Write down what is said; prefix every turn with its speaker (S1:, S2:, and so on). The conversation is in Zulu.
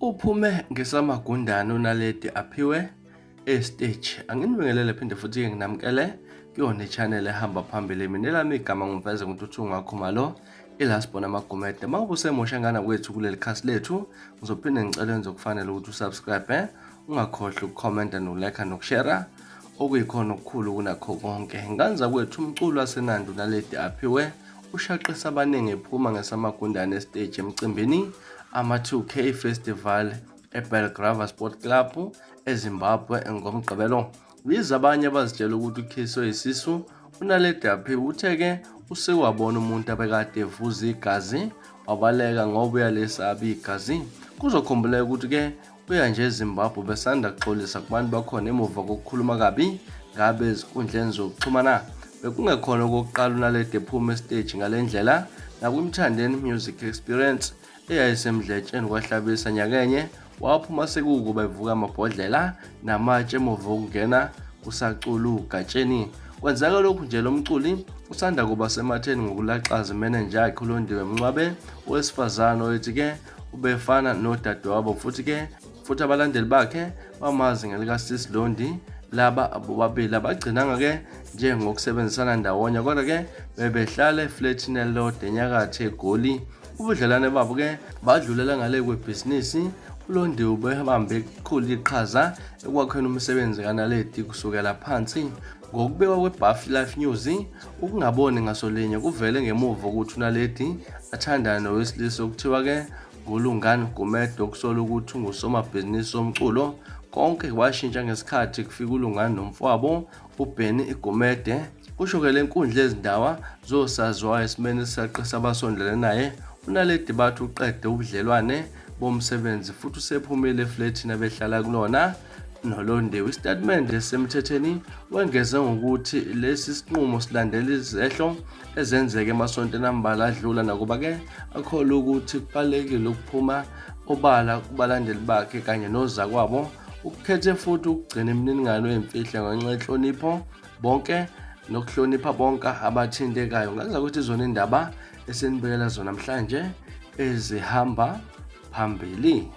S1: Uphume ngesamagundane uNaledi Aphiwe esiteji. Anginibingelele phinde futhi-ke nginamukele kuyona i-channel ehamba phambili. Mina elami igama ngumveze nguNtuthu Khumalo ilasibona amagumede. Uma ubusemusha ngana kwethu kuleli khasi lethu, ngizophinde ngicele wenze okufanele ukuthi usubscribe, ungakhohlwa ukukhomenta nokulike nokushera okuyikhona okukhulu kunakho konke. Nganza kwethu umculo waseNandi uNaledi Aphiwe ushaqisa abaningi ephuma ngesamagundane esiteji emcimbini ama-2K Festival eBelgrave Sport Club eZimbabwe ngoMgqibelo. Yize abanye abazitshela ukuthi ukhiswe isisu, uNaledi Aphiwe uthe-ke usewabona umuntu abekade evuza igazi wabaleka ngoba uyalesaba igazi. Kuzokhumbuleka ukuthi-ke uya nje eZimbabwe besanda kuxolisa kubantu bakhona emuva kokukhuluma kabi ngabe ezinkundleni zokuxhumana. Bekungekhona okokuqala uNaledi ephuma esiteji ngale ndlela nakwiMthandeni Music Experience eyayiseMdletsheni kwaHlabisa nyakenye waphuma sekuwukuba evuka amabhodlela namatshe emuva kokungena kusacula uGatsheni. Kwenzeka lokhu nje lo mculi usanda kuba sematheni ngokulaxaza imenenja yakhe uLondiwe Mncwabe owesifazane oyethi-ke ubefana nodadewabo futhi-ke futhi abalandeli bakhe bamazi ngelikaSis Londi. Laba bobabili abagcinanga-ke njengokusebenzisana ndawonye kodwa-ke bebehlala eflethini elilodwa enyakatho eGoli. Ubudlelwane babo-ke badlulela ngale kwebhizinisi. ULondi ubebambe elikhulu iqhaza ekwakheni umsebenzi kaNaledi kusukela phansi. Ngokubikwa kweBuff Life News, ukungaboni ngasolinye kuvele ngemuva kokuthi uNaledi athandane nowesilisa okuthiwa-ke nguLungani Gumede okusola ukuthi ungusomabhizinisi womculo. Konke kwashintsha ngesikhathi kufika uLungani nomfowabo uBenny Gumede. Kusho-ke le nkundla yezindaba zosaziwayo esimeni esisaqisa abasondelene naye. UNaledi bathi uqede ubudlelwane bomsebenzi futhi usephumile eflethini abehlala kulona noLondiwe. Isitatimende esisemthethweni wengeze ngokuthi lesi sinqumo silandela izehlo ezenzeke emasontweni ambalwa adlula nakuba-ke akholwa ukuthi kubalulekile ukuphuma obala kubalandeli bakhe kanye nozakwabo. Ukukhethe futhi ukugcina imininingwane eyimfihlo ngenxa yenhlonipho bonke nokuhlonipha bonke abathintekayo. Ngaza ukuthi izona indaba esinibekela zona namhlanje ezihamba phambili.